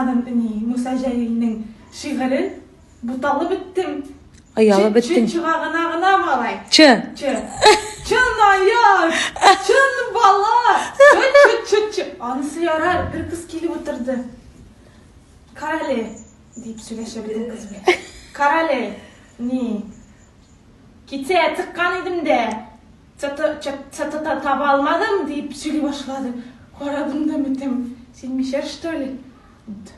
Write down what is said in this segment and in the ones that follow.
аңламадым, ни, Муса Җәлилнең шигырен. Буталып беттем. Оялып беттең. Чы чыга гына гына малай. Чы. Чы. Чын аяк! Чын бала! Чы чы чы чы. Анысы ярар, бер кыз килеп утырды. Карале, дип сөйләшә безнең кыз белән. Карале, ни? Китсә тыккан идем дә, ЦТ таба алмадым, дип сөйли башлады. Карадым да, мәйтәм, син мишәр, что ли?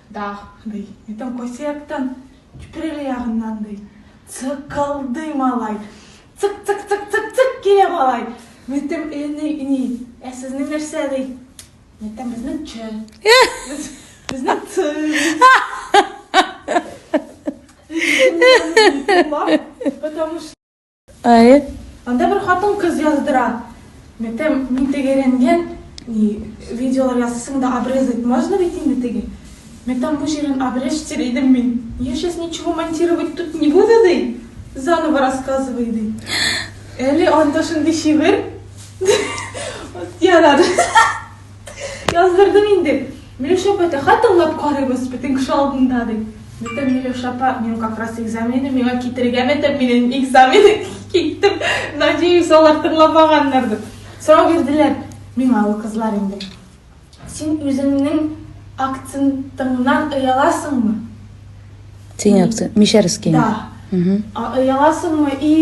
Да, ди. Мәйтәм, кайсы яктан? Чүпрәле ягыннан, ди. Цыкылдый малай. Цык-цык-цык-цык-цык килә малай. Мәйтәм, э, ни, ни, ә сезнең нәрсә, ди? Мәйтәм, безнең Ч. Безнең Ц. Потому что Әйе. Анда бер хатын кыз яздыра. Мәйтәм, мин тегерәнгән ни видеолар ясасаң да обрезать можно бит инде теге. Мәйтәм, бу җирен обрежьте дидем мин. Я сейчас ничего монтировать тут не буду, ди. Заново рассказывай, ди. Әле анда шундый шигырь. Ярар. Яздырдым инде. Миләүшә апа әйтә, хат тыңлап карыйбыз бөтен кеше алдында, ди. Мәйтәм, Миләүшә апа, минем как раз экзаменым, миңа китергә мәйтәм, минем экзамен киттем. Надеюсь, алар тыңламаганнар дип. Сорау бирделәр миңа ул кызлар инде. Син үзеңнең акцентыңнан ояласыңмы? Синең акцент, мишәрский. Да. Ояласыңмы и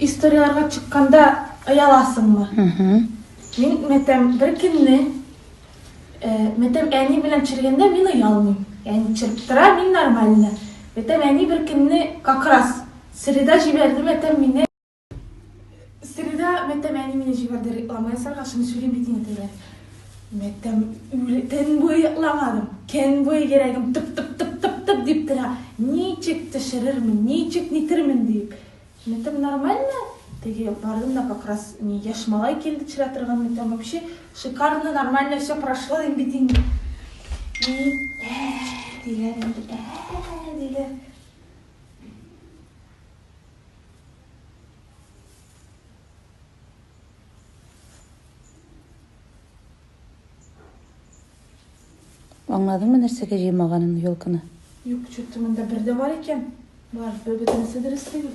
историяләргә чыкканда ояласыңмы? Мин, мәтәм, бер көнне, мәтәм, әни белән төшергәндә мин оялмыйм. Әни төшереп тора, мин нормально. Мәтәм, әни бер көнне как раз среда җибәрде, мәтәм, мине. Среда, мәтәм, әни мине җибәрде реклама ясарга, шуны сөйлим бит инде тегеләр. Мәтәм, төн буе йокламадым. Көн буе йөрәгем тып-тып-тып-тып-тып дип тора. Ничек төшерермен, ничек нитермен дип. Мәйтәм, нормально. Теге бардым да как раз ни яшь малай килде төшерә торган, мәйтәм, вообще шикарно, нормально все прошло дим бит инде. Ни, ә, диләр инде, ә, диләр. Аңладыңмы нәрсәгә җыймаганын елканы? Юк, что-то монда бер дә бар икән. Бар, бер бөтенесе дөрес түгел.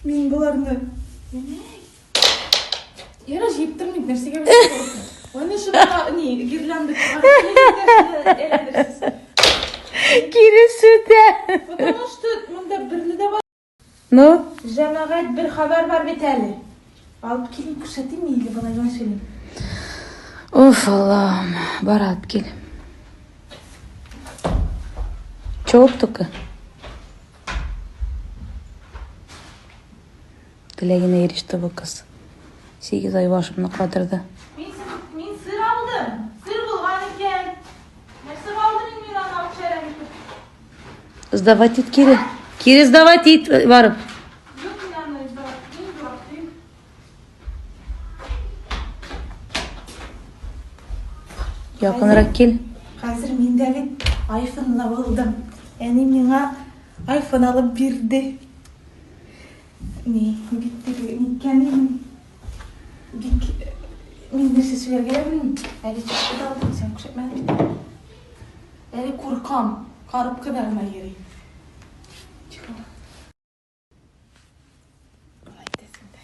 Мин боларны Яра җыеп тормыйм, нәрсәгә Аны шунда ни, гирлянда чыгарып әйләндерсез. Киресе дә. Потому что монда берне дә бар. Ну? Җәмәгать, бер хәбәр бар бит әле. Алып килим, күрсәтимме или болай гына сөйлим? Уф, Аллам, бар алып кил. Чоп только. Теләгенә иреште бу кыз. 8 ай башымны катырды. Мин, мин сыр алдым. Сыр булган икән. Нәрсә алдым мин аны алып чәрәм итеп. Сдавать ит кире. Кире сдавать ит э, барып. Якынрак кил. Хәзер мин дә бит айфонлы булдым. Әни миңа айфон алып бирде. Ни, бик теге ниткән идем. Бик э, мин нәрсә сөйләргә дә белмим. Әле чыкты да алдым, син күрсәтмәдең бит. Әле куркам, коробкада гына йөри. Чего? Болай итәсең дә.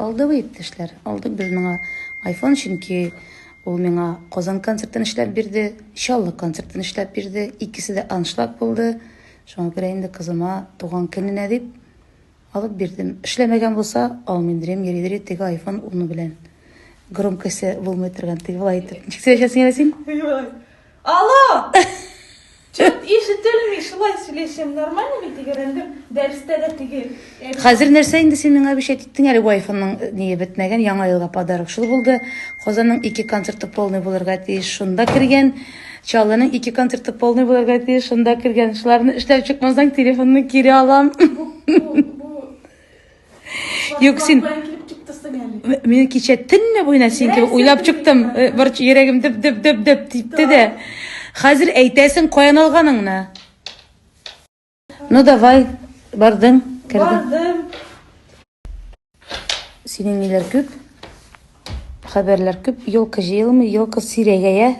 Алды бу иптәшләр. Алдык без моңа iPhone, чөнки ул миңа Казан концертын эшләп бирде, Чаллы концертын эшләп бирде. Икесе дә аншлаг булды. Шуңа күрә инде кызыма туган көненә дип Алып бирдем. Эшләмәгән булса, алмыйм дирем, йөридер иде теге айфон уны белән. Громкосе булмый торган, теге болай итеп. Ничек сөйләшәсең әле син? Алло! Чөт ишетелми, шулай сөйләшәм. Нормально бит тегерәндем. Дәрестә дә теге. Хәзер нәрсә инде син миңа обещать иттең әле бу айфонның э, ние бетмәгән, яңа елга подарок шул булды. Казанның ике концерты полный булырга тиеш, шунда кергән. Чаллының ике концерты полный булырга тиеш, шунда кергән. Шуларны эшләп чыкмасаң, телефонны кире алам. Юк, син Мин кичә төнне буена син кебек уйлап чыктым. Э, бер йөрәгем дөп дөп дөп дөп типте дә. Хәзер әйтәсең каян алганыңны. Ну давай, бардың, кердең. Бардым. Синең ниләр күп? Хәбәрләр күп, елка җыелмый, елка сирәгәя.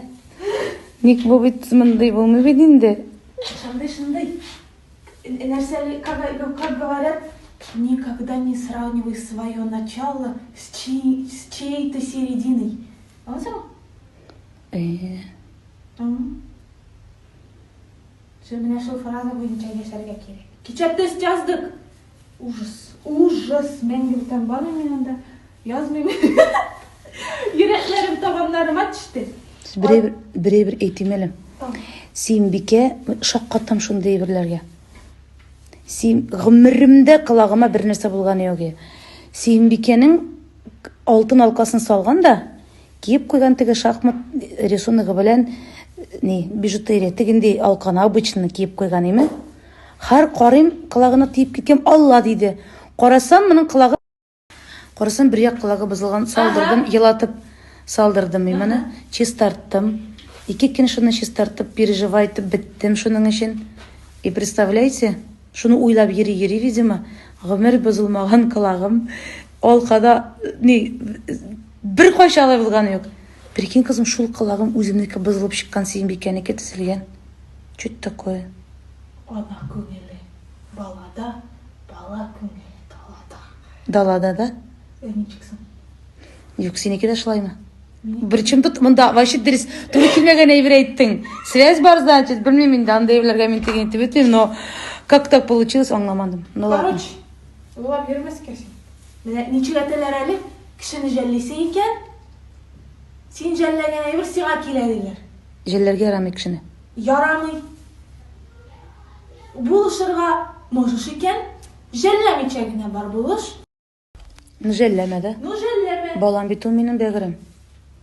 Ник бу бит мондый булмый бит инде. Шундый, шундый. Нәрсә, как, как говорят, никогда не сравнивай свое начало с, чьей, с чьей-то серединой. Аңласаңмы? Әйе. Шул менә шул фраза буенча яшәргә кирәк. Кичә тест яздык. Ужас. Ужас. Мәңге бүтән бармыйм мин анда. Язмыйм. Йөрәкләрем табаннарыма төште. Берәй берәй бер әйтим әле. Сөембикә, шаккатам шундый әйберләргә. Син гомеремдә колагыма бер нәрсә булганы юк. Сөембикәнең алтын алкасын салган да, киеп куйган теге шахмат рисуногы белән ни, бижутерия, тегенди алканы обычно киеп куйган име. Хәр карыйм, колагына тиеп киткән, Алла диде. Карасам, моның колагы Карасам, бер як колагы бозылган, салдырдым, елатып салдырдым мин моны, чистарттым. Ике көн шуны чистартып, переживать итеп беттем шуның өчен. И представляете, шуны уйлап йөри-йөри, видимо, гомер бозылмаган колагым алкада ни бер кайчан алай булганы юк. Прикинь, кызым, шул колагым үземнеке бозылып чыккан Сөембикәнеке төзелгән. Что это такое? Ана күңеле балада, бала күңеле далада. Далада да? Ә ничек соң? Юк, синеке дә шулаймы? Причем тут монда вообще дөрес туры килмәгән әйбер әйттең. Связь бар, значит, белмим инде, андый әйберләргә мин теге итеп бетмим, но как так получилось, аңламадым. Ну ладно. Короче, уйлап йөрмәскә син. Менә ничек әйтәләр әле, кешене жәллисең икән, син жәлләгән әйбер сиңа килә диләр. Жәлләргә ярамый кешене. Ярамый. Булышырга можешь икән, жәлләмичә генә бар булыш. Ну жәлләмә дә. Ну жәлләмә. Балам бит ул минем бәгырем.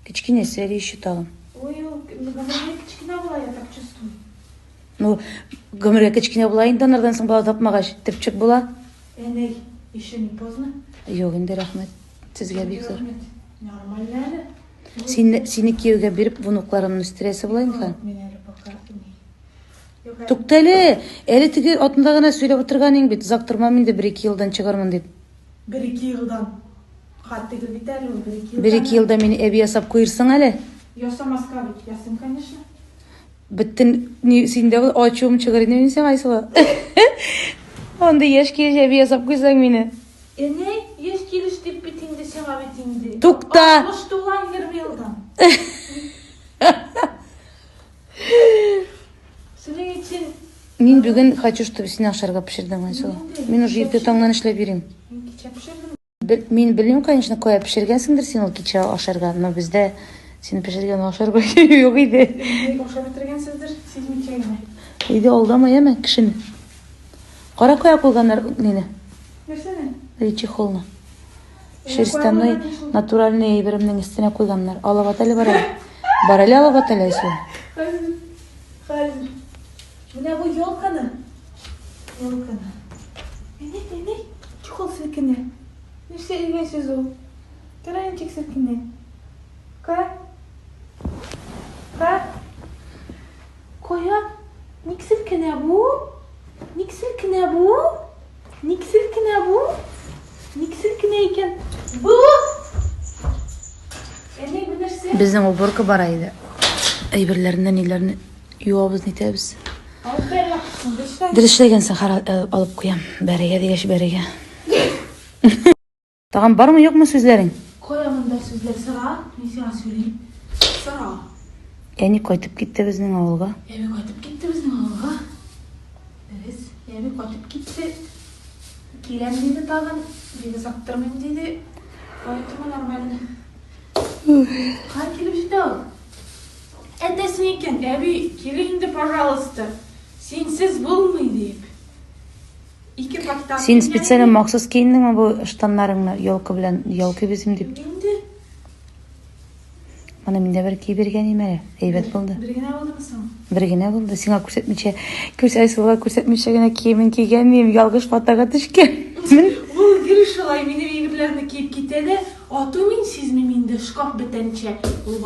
Кечкенәсе әле еще тагын. Ой, ул гомергә кечкенә була, я так чувствую. Ну, гомергә кечкенә була инде, анардан соң бала тапмагач, төпчек була. Әнәй, еще не поздно. Юк инде, рәхмәт. Сезгә бик зур. Нормально әле. Сине, сине кияүгә биреп, внукларымны үстерәсе була инде хәзер. Мин әле пока ни. Туктале, әле теге атында гына сөйләп утырган идең бит, озак тормам инде, бер-ике елдан чыгармын дип. Бер-ике елдан. Хат түгел бит әле ул, бер-ике елдан. Бер-ике елда мине әби ясап куерсың әле. Ясамаска бит, ясыйм, конечно. Бөтен ни синдә ул ачуым чыгыр инде мин сиңа, Айсылу. Андый яшь килеш әби ясап куйсаң мине. Әнә, яшь килеш дип бит инде сиңа бит инде. Тукта! 60 тула 20 елдан. Синең өчен Мин бүген хочу, чтобы син ашарга пешердең, Айсылу. Мин уже иртә таңнан эшләп йөрим. Мин кичә пешердем. Бел, мин белмим, конечно, кая пешергәнсеңдер син ул кичә ашарга, но бездә син пешергән ашарга юк иде. Инде ашап бетергәнсездер, сизмичә генә. Өйдә алдама, яме, кешене. Кара кая куйганнар мине. Нәрсәне? Чехолны. Шерстяной натуральный әйберемнең өстенә куйганнар. Алып ат әле бар әле. Бар әле алып ат әле, Айсылу. Хәзер. Хәзер. Менә бу елканы. Елканы. Әнә, әнә, чехол селкенә. Нәрсә дигән сүз ул? Кара ничек селкенә. Кара. Кара. Кая? Ник селкенә бу? Ник селкенә бу? Ник селкенә бу? Ник селкенә икән? Бу! Әни, бу нәрсә? Безнең уборка бара иде. Әйберләрне, ниләрне юабыз, нитәбез. Алып бер яхшысын, дөрес Дөрес эшләгәнсең, хәр, алып куям. Бәрегә дигәч, бәрегә. Тагын бармы, юкмы сүзләрең? Кая монда сүзләр? Сора, мин сиңа сөйлим. Сора. Әни кайтып китте безнең авылга. Әби кайтып китте безнең авылга. Дөрес, әби кайтып китте. Киләм диде тагын, бик озак тормыйм диде. Поэтому нормально. Кай килеп җитә ул? Әтәсең икән, әби, кил инде, пожалуйста. Синсез булмый дип. Ике пакта. Син специально махсус киендеңме бу штаннарыңны елка белән елка бизим дип? Инде. Моны мин дә бер киеп биргән идем әле. Әйбәт булды. Бер генә булдымы соң? Бер генә булды. Сиңа күрсәтмичә, күз Айсылуга күрсәтмичә генә киемен кигән идем, ялгыш фотога төшкән. Ул гел шулай минем әйберләрне киеп китә дә, ату мин сизмим инде, шкаф бетәнчә. Ул